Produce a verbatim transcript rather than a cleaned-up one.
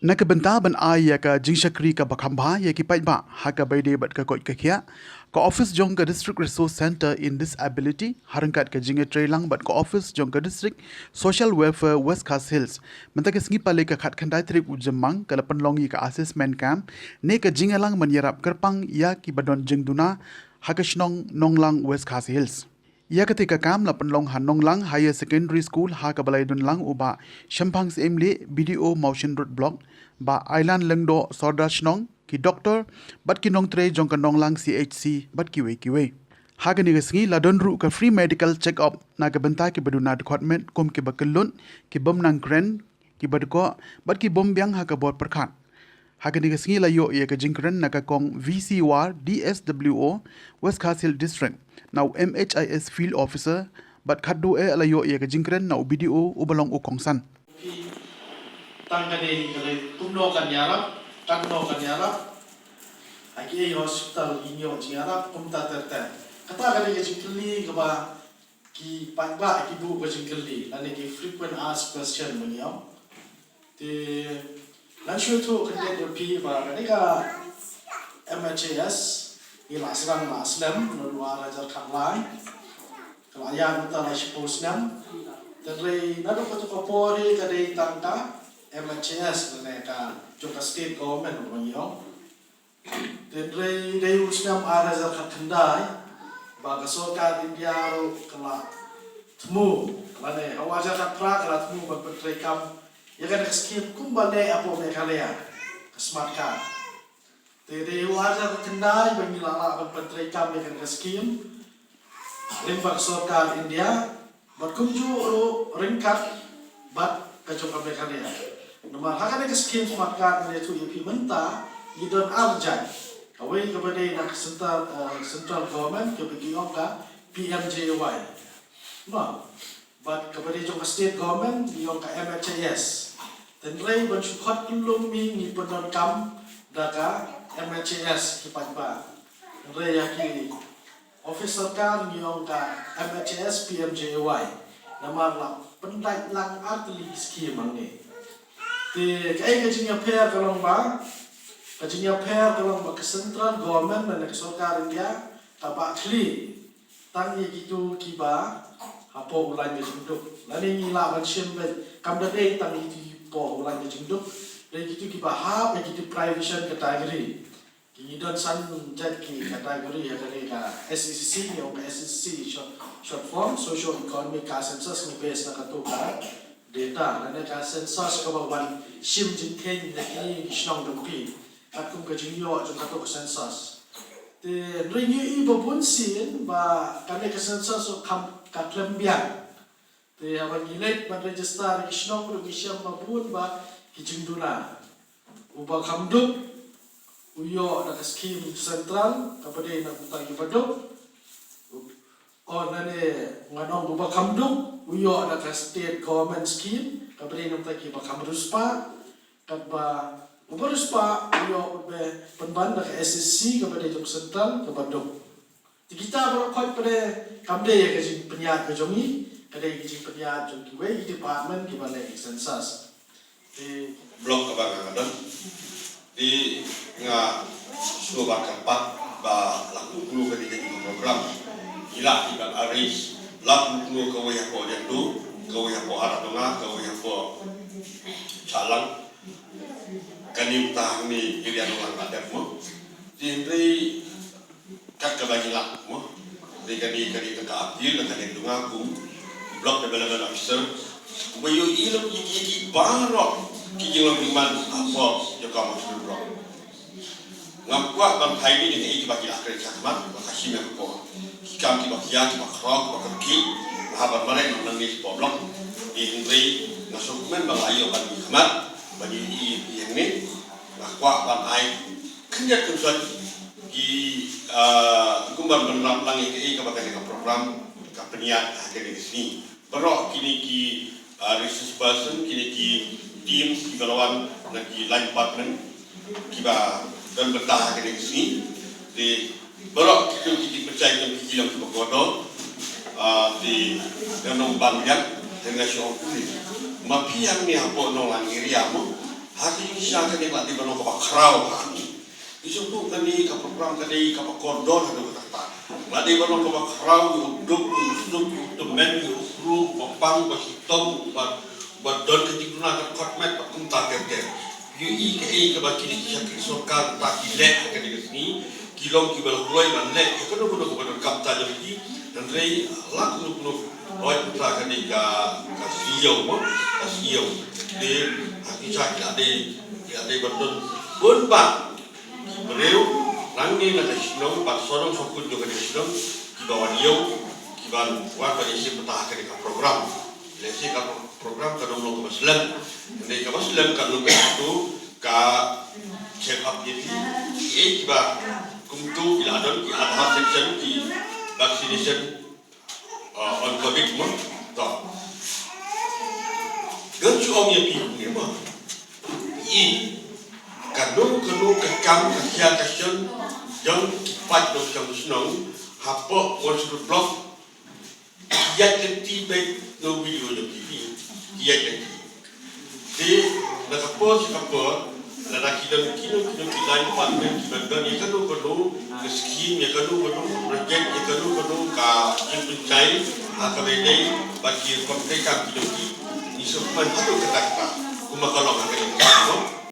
Na ka bynta ban ai ïa ka jingshakri kaba kham bha ïa ki paidbah ha kaba ïadei bad ka koit ka khiah, ka ophis jong ka District Resource Centre in Disability, ha ryngkat ka jingïatreilang bad ka ophis jong ka District Social Welfare West Khasi Hills, mynta ka sngi Palei ka khatkhyndai tarik u Jymmang ka la pynlong ïa ka assessment camp ne ka jingïalang ban ïarap kyrpang ïa kiba don jingduna ha ka shnong Nonglang, West Khasi Hills. Ïa katei ka camp la pynlong ha Nonglang Higher Secondary School ha kaba la ïadonlang u Bah Shemphang Syiemlieh, B D O Mawshynrut Block, Bah Ailan Lyngdoh, Sordar Shnong, ki doktor bad ki nongtrei jong ka Nonglang C H C bad kiwei kiwei. Ha kane ka sngi la don ruh ka free medical check up na ka bynta kiba duna dkhot met kum kiba kyllut, ki bym nang kren, kiba dkoh bad ki bym biang ha ka bor pyrkhat. Ha kane ka sngi la ïoh ïa ka jingkren na ka kong V C War, D S W O, West Khasi Hills District, na u M H I S Field Officer, bad khatduh eh la ïoh ïa ka jingkren na u B D O uba long u kongsan. Tang ka dei ka dei kumno kan ïarap, katno kan ïarap. Ha kiei hospital ïoh jingïarap kumta ter ter. Kata ka dei ka jingkylli kaba ki paidbah ki buh ka jingkylli lane ki frequent asked question ba ngi ong. Te ngan shu ïathuh khyndiat ïa phi ba kane ka M H I S ngi la sdang la slem naduh ar hajar khatlai. Ka la ïaid mynta la shiphew snem. Hynrei naduh kata ka por hi ka dei tang ka M H I S lane ka jong ka state government ba ngi ong. Hynrei dei u snem ar hajar khatkhyndai ba ka sorkar India ruh ka la thmu, lane ha u ar hajar khatphra ka la thmu ban pyntreikam ïa kane ka skim kumba leh hapoh Meghalaya, ka smart card. Te dei u ar hajar khatkhyndai ba ngi la lah ban pyntreikam ïa kane ka skim lyngba ka sorkar India, bad kumjuh ruh ryngkat bad ka jong ka Meghalaya. Namar ha kane ka skim smart card ngan ïathuh ïa phi mynta, ngi don ar jait. Kawei kaba dei na ka central, eh, central government kaba ki ong ka P M J A Y. Mo. Bad kaba dei jong ka state government ngi ong ka M H I S. Hynrei ban shu khot kyllum hi ngi pyndonkam da ka M H I S ki paidbah. Hynrei ïa ki ophis sorkar ngi ong ka M H I S P M J A Y. Namar la pyndait lang ar tylli ki skim hangne. Te kaei ka jingïapher ka long ba, ka jingïapher ka long ba ka central government lane ka sorkar India ka bah khlieh tang ïa kito kiba hapoh u lain ka jingduk. Lane ngi lah ban shim beit kam da dei tang ïa kito hapoh u lain ka jingduk, dei kito kiba hap ïa kito privation category. Ki ngi don san jait ki category ha kane ka S E C C, ngi ong ka S E C C short, short form, socio economic, ka census ngi base na kato ka data, lane ka census kaba wan shim jingkheiñ na ki shnong jong phi katkum ka jingïoh jong kato ka census. Te hynrei ngi ïohi ba bun sien ba kane ka census u kham ka khlem biang. Te haba ngi leit ban register ki shnong ruh ngi shem ba bun ba ki jingduna. Uba kham duk u ïoh da ka skim central kaba dei na bynta kiba duk. O lane ngan ong uba kham duk u ïoh da ka state government skim kaba dei na bynta kiba kham riewspah. Katba uba riewspah u ïoh ban pynban da ka S E C C kaba dei jong central kaba duk. Te kita baroh khoit pat de kam dei ka jingpynïaid ka jong ngi, ka dei ka jingpynïaid jong kiwei ki department kiba leh census. Te block kaba nga don. Te nga sngewbha kyrpad ba la kut kunu ka dei ka jingprogram. Ila ki ban arrange la kut kunu kawei hapoh Jadu, kawei hapoh Haradonga, kawei hapoh Chalang. Kane mynta hangne area Nonglang la dep mo. Te hynrei kat kaba ngi lah mo. Te kane kane ka appeal na kane ka dong kum block development officer. Ba ïohi lem ïa ki baroh ki jinglong jingman hapoh jong ka Mawshynrut block. Ngam kwah ban phai ïa kiei kiba ki la kren shakhmat ba ka shim ïa ka por. Ki kam kiba khia kiba khraw kiba kyrkieh. Nga hap ban mareh nangne shapoh block. Te hynrei nga sngewkmen ba nga ïoh ban ïa khmat ban ïohi ïa kiei hangne. Nga kwah ban ai khyndiat khyndiat ki, ah, kumban ban rap lang ïa kiei kaba kane ka program ka pynïaid ha kane ka sngi. Baroh kine ki, ah, resource person, kine ki teams kiba la wan na ki line department kiba don bynta ha kane ka sngi. Te baroh kito ki jingpynshai jong ki long kiba kordor. Ah, te ngan ong ban ïa te nga shu ong phi ma phi hangne hapoh Nonglang area mo. Ha ka jingshisha kane ka la dei ban long kaba khraw ha ngi. Ngi sngewthuh kane ka program ka dei kaba kordor haduh katta katta. Ka la dei ban long kaba khraw ïa u duk, ïa u suk, ïa u tymmen, ïa u kru, uba pang, uba shitom, uba, uba don ka jingduna ka khot met bad kumta ter ter. Ïohi kaei kaba kine ki shakri sorkar mynta ki leh ha kane ka sngi, ki long kiba la kloi ban leh ïa kano kano kaba donkam ta jong ki, hynrei la kano kano, hooid mynta kane ka, ka sngi ïew mo, ka sngi ïew. Te ha ki sha ki la dei, ki la dei ban don bun bah ki briew nangne na ka shnong bad sawdong sawkun jong kane ka shnong kiba wan ïew, kiban wan ban ïashem bynta ha kane ka program. Lehse ka program kan ym long kaba slem. Hynrei kaba slem kan long katu ka check up ïa phi. Kiei kiba kumtu ki la don ki Aadhaar section, ki vaccination, uh, on covid mo. To. Ngan shu ong ïa phi kumne mo. I kano kano ka kam ka khia ka shon jong ki paid nongshong shnong hapoh Mawshynrut Block, ki ïaid lynti beit na u B D O jong ki, ki ïaid lynti. Te na ka por sha ka por, lada ki don kino kino ki line department kiba don ïa kano kano ka scheme, ïa kano kano ka project, ïa kano kano ka jingpynshai ha kaba ïadei bad ki rukom treikam ki jong ki, ngi sngewkmen haduh katta katta kumba ka long ha kane ka por.